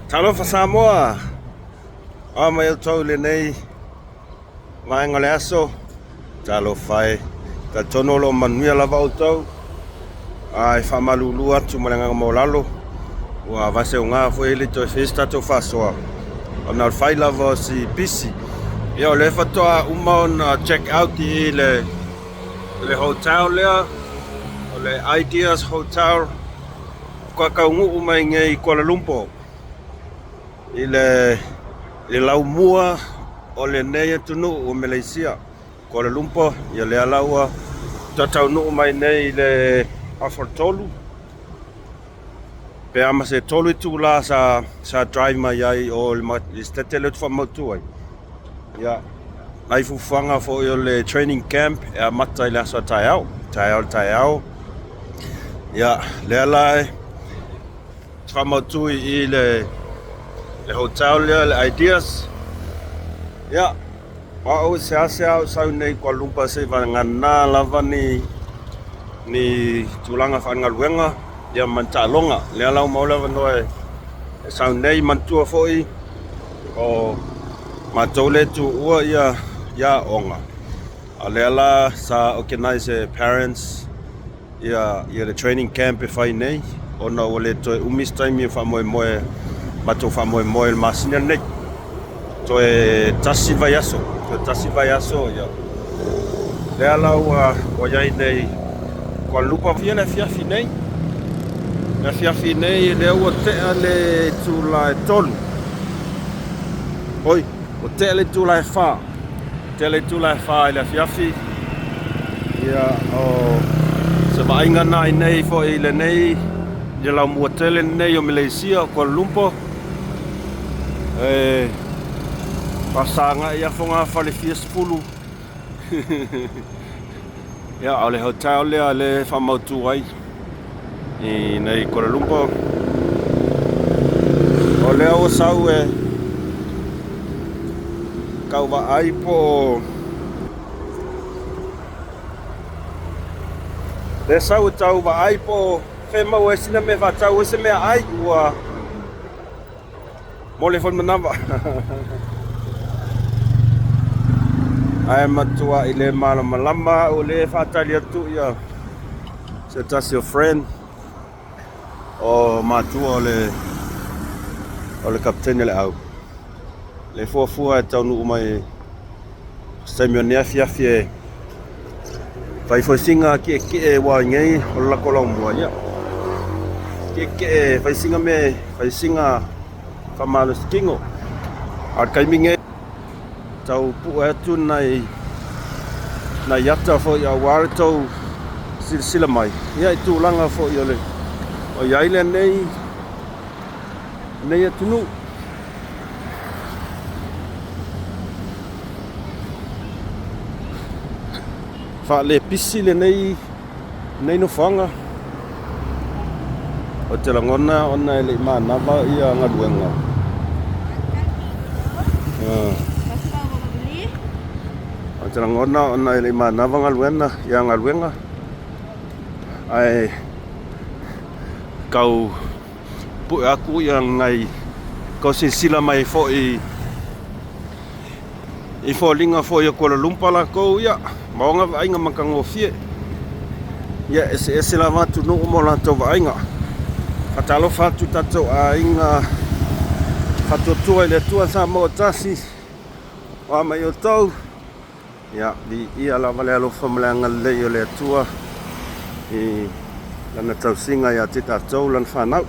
Talofa Samoa! Oa mai outou i lenei vaega o le aso. Talofa e, talitonu o lo o manuia lava outou. Ae faamalulu atu ma le agaga maualalo, ua vaseuga foi e le toe faia se tatou faasoa ona o le fai lava o si pisi. Ia o lea faatoa uma ona check out i le le hotel lea, o le Ideas Hotel. Faatoa taunuu mai nei i Kuala Lumpur i le laumua o lenei atunuu o Malaysia, Kuala Lumpur. Ia lea la ua faatoa taunuu mai nei i le afa o le 3 pe a ma se 3 itula sa drive mai ai o le Setete lea ou te faamautu ai. Ia, nai fuafuaga foi o le training camp e amata i le aso a taeao, taeao i le taeao. Ia, lea la e faamautu i le hotel lea, le Ideas. Ia, o au e seasea ou sau nei i Kuala Lumpur se i vagana lava ni ni tulaga faalegaluega ia ma ni taaloga. Lea la ua maua le avanoa e sau nei, manatua foi o matou lea e tuua ia aoga, a o lea la sa organise e parents ia le training camp e fai nei ona ua le toe umi se taimi e faamoemoe matou faamoemoe i le masina lenei. Toe tasi vaiaso, toe tasi vaiaso ia. Lea la ua i ai nei Kuala Lumpur le afiafi nei. Le afiafi nei lea ua tea le itula e 3. Oi, ua tea le itula e 4. Tea le itula e 4 i le afiafi. Ia, o se vaaiga na i nei foi i lenei i le laumua tele lenei o Malaysia o Kuala Lumpur. E faasagai lava fogafale fia sefulu. Ia, o le hotel lea lea e faamautu ai i nei Kuala Lumpur. O lea ua sau e tau vaai po o lea sau e tau vaai po o fea maua ai sina mea e faatau ai se meaai ua Mole foi le manava. Ae matuai le malamalama au lea e faatali atu ia se tasi o friend o matua o le o le kapeteni o le au. Le fuafua e taunuu mai se taimi o lenei afiafi e fai foi sina tietie aua i nei o le latou laumua ia tietie fai sina mea fai sina faamalosi tino. A o le taimi nei tau pue atu nai nai ata foi aua le tou silasila mai ia i tulaga foi o le o i ai lenei lenei atunuu. Faalepisi lenei lenei nofoaga. Ou te lagona ona e le i manava ia galuega. Ou te lagona ona e le i manava galuega ia galuega ae tau pue atu ia nai tau silasila mai foi i foliga foi o Kuala Lumpur latou ia ma ona vaaiga matagofie. Ia eseese lava atunuu ma o latou vaaiga. Faatalofa atu i tatou aiga faatuatua i le Atua Samoa tasi, o a mai outou. Ia, viia lava le alofa ma le agalelei o le Atua i Lana tausiga ia te tatou, Lana fanau.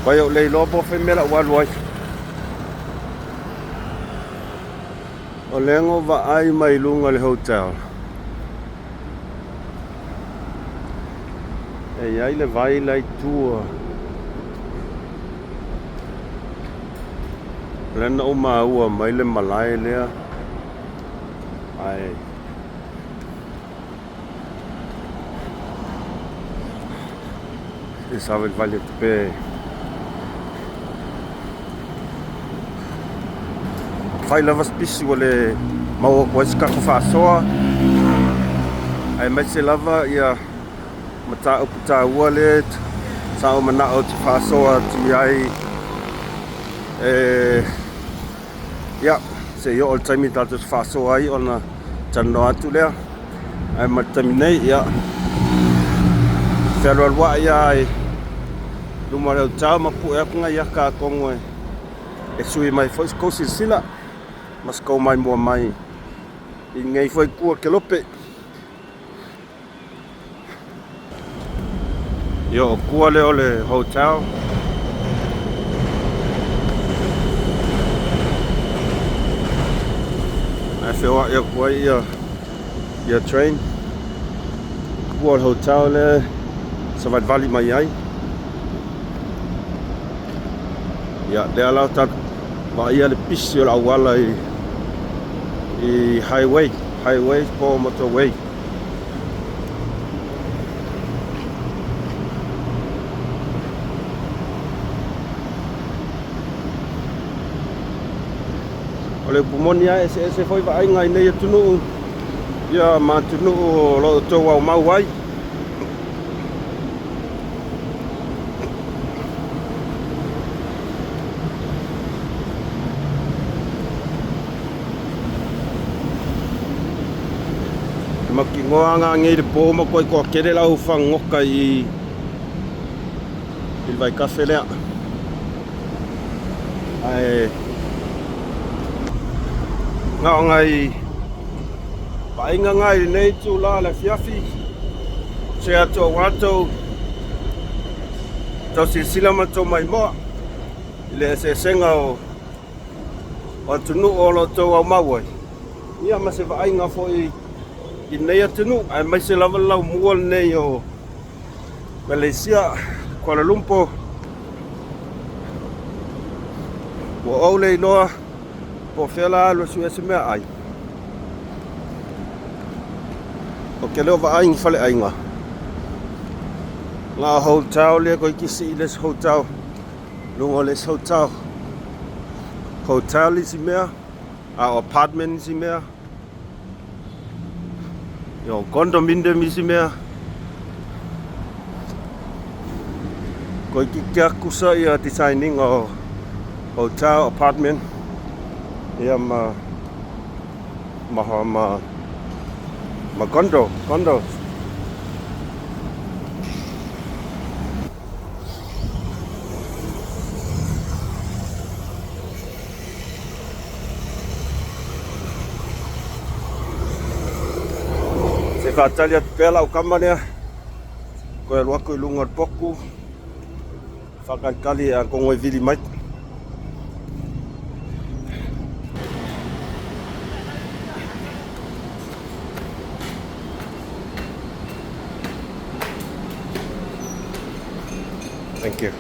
Pai ou le iloa po o fea mea la ua alu ai. O lea na ou vaai mai luga o le hotel. E i ai le vai la i tua. O lea na ou maua mai le malae lea. Ae e savalivali atu pe fai lava se pisi ua le maua atu ai se tatou faasoa aemaise lava ia mataupu taua lea Sa ou manao ou te faasoa atu i ai e ia se i oo le taimi tatou te faasoa ai ona talanoa atu lea. Ae ma le taimi nei ia fealualuai lava i luma o le autao ma pue atu nai aka atonu e sui mai foi se tou silasila ma se tou maimoa mai i lenei foi itu o le kelope. Ia o tua lea o le hotel. Ae feoai atu ai ia ia train. Tua o le hotel lea savalivali mai ai. Ia lea la tatou vaaia le pisi o le auala i i highway, highway po o motorway. O le upu moni lava e eseese foi vaaiga i nei atunuu ia ma atunuu o lo o outou aumau ai. E mautinoa ana anei le po ma koe toatele lau fagota i le vaitafe lea. Ae na o nai vaaiga na i lenei itula o le afiafi se atu aua tou tau silasila ma tou maimoa i le eseesega o atunuu o lo o outou aumau ai, ia ma se vaaiga foi i lenei atunuu, aemaise lava le laumua lenei o Malaysia, Kuala Lumpur. Ua ou le iloa po o fea la alu e sue se meaai. Ou te le o vaai i ni faleaiga. Na o hotel lea toeitiiti sii le isi hotel. Luga o le isi hotel. Hotel isi mea, a o apartment isi mea. Ia o condominium isi mea. Toeitiiti lava tusa ia design ina o hotel, apartment, ia ma ma ma ma condo, condos. Se faatali atu pea lau kama lea. Toe alu atu i luga o le potu. Faatalitali atonu e vili mai. Thank you.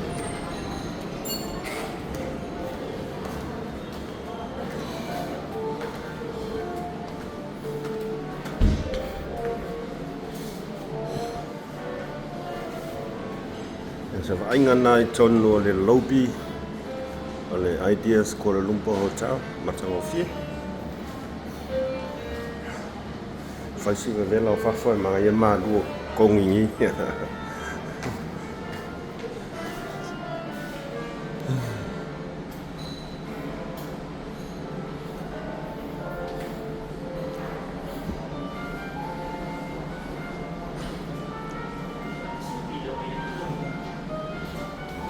O se vaaiga lena i totonu o le lobby o le Ideas Kuala Lumpur Hotel, matagofie. Fai si vevela o fafo e manaia malu o totonu i i.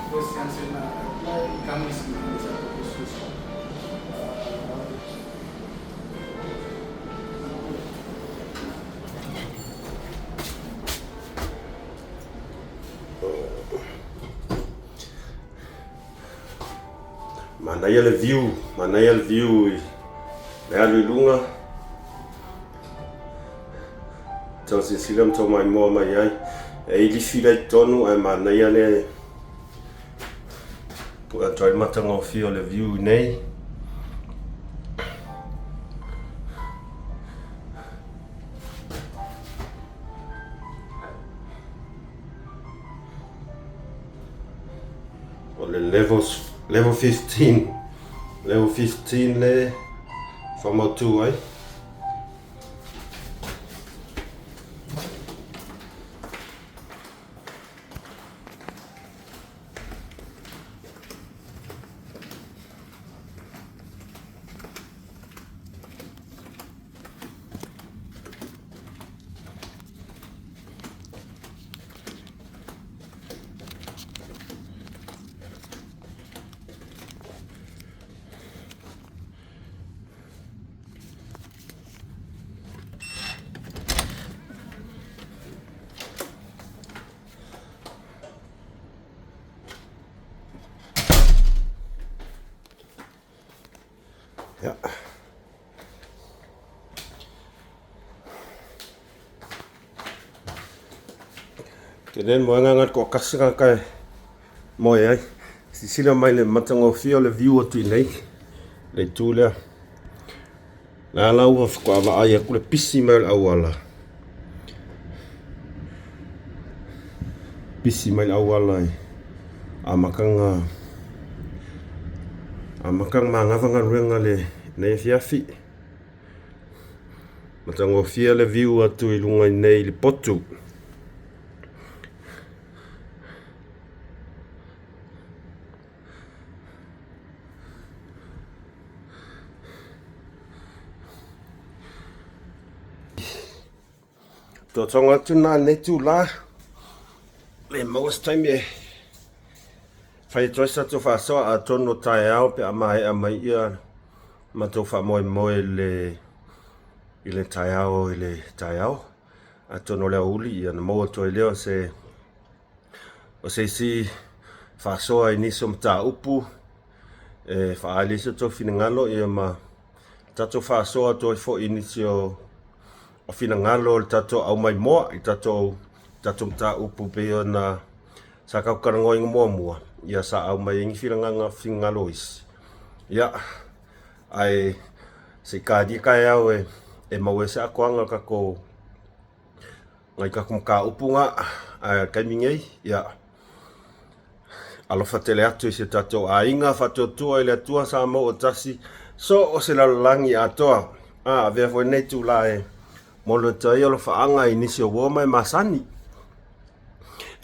First yang saya nak apply Khamis ni ada satu kursus. Manaia le view, manaia le view i le alu i luga. Tau silasila ma tau maimoa mai ai. E i lifi la i totonu ae manaia le pue atu ai le matagofie o le view i nei. O le level, level 15, level 15 le faamautu ai. Ia. Tele le moega nga toatasi tagata e moe ai. Silasila mai le matagofie o le view atu i inei, le itu lea. La la ua faatoa vaai atu le pisi mai o le auala. Pisi mai le auala i amataga amataga manava galuega lenei afiafi. Matagofie le view atu i luga i nei i le potu. Totoga atu na nei tula le maua se taimi e fai atu ai sa tatou faasoa atonu o taeao pe a maea mai ia matou faamoemoe i le taeao i le taeao atonu o le aoauli ia ona maua atu ai lea o se o se isi faasoa i nisi o mataupu e faaali ai so outou finagalo ia ma tatou faasoa atu ai foi i nisi o finagalo o le tatou aumaimoa i tatou tatou mataupu pei ona sa tatou talanoaina muamua ia sa aumai ai ni finagalo finagalo o isi ia ae se i talia taeao e maua ai se atoaga o le tatou nai tatou mataupu na ae o le taimi nei ia alofa tele atu i si o tatou aiga faatuatua i le Atua Samoa ua tasi so o se lalolagi atoa a avea foi lenei itula e momoli atu ai alofaaga i nisi o uo ma e masani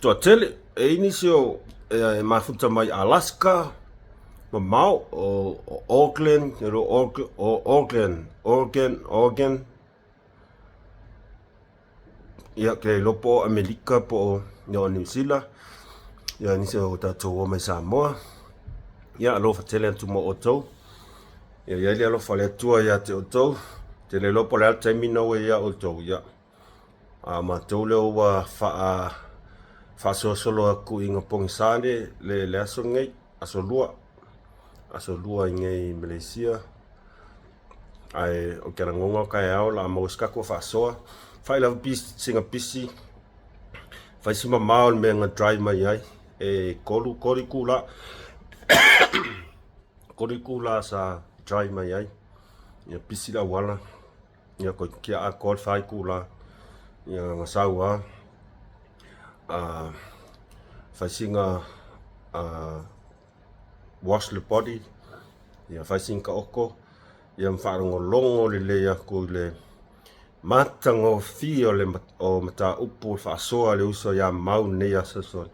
toatele e i nisi o e mafuta mai Alaska mamao o Auckland o Auckland Oregon Oregon Ia, ke iloa po o Amerika po o ia o Niu Sila, ia nisi o tatou o mai Samoa. Ia, alofa tele atu mo outou. Ia i ai le alofa o le Atua ia te outou. Te le iloa po o le a le taimi na ua ia outou. Ia, a matou lea ua faa faasolosolo atu i gapogisa le, le, le aso lenei, aso lua. Aso lua i nei Malaysia. Ae o ke lagona o taeao la maua se tatou faasoa. Fai lava sina pisi, fai si mamao le mea na drive mai ai. E 3, 3 itula, 3 itula sa drive mai ai. Ia pisi le auala, ia toeitiiti lava atoa le 4 itula. Ia na sau lava, fai sina wash le body, ia fai sina taoto, ia ma faalogologo lelei atu i le matagofie o le o mataupu o le faasoa a le uso ia Mau i lenei aso aso.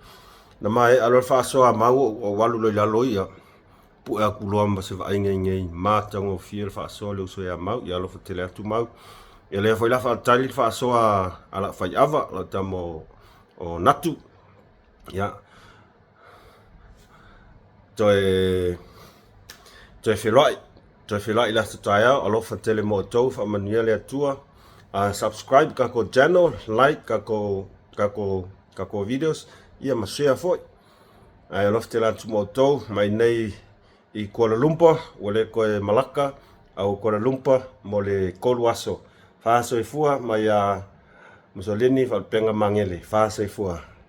Na maea loa le faasoa a Mau ou alu loa i lalo ia, pue atu loa ma se vaaiga i nei matagofie le faasoa a le uso ia Mau, ia alofa tele atu Mau. Ia lea foi la faatali le faasoa a lau faiava, lau tama o Natu. Ia, toe toe feloai toe feloai i le aso taeao alofa tele mo outou faamanuia le Atua subscribe tatou channel like tatou tatou tatou videos ia ma share foi ae alofa tele atu mo outou mai nei i Kuala Lumpur ua le toe Malaka a ua Kuala Lumpur mo le 3 aso. Fa soifua mai a Mussolini Faalupega Magele. Fa soifua.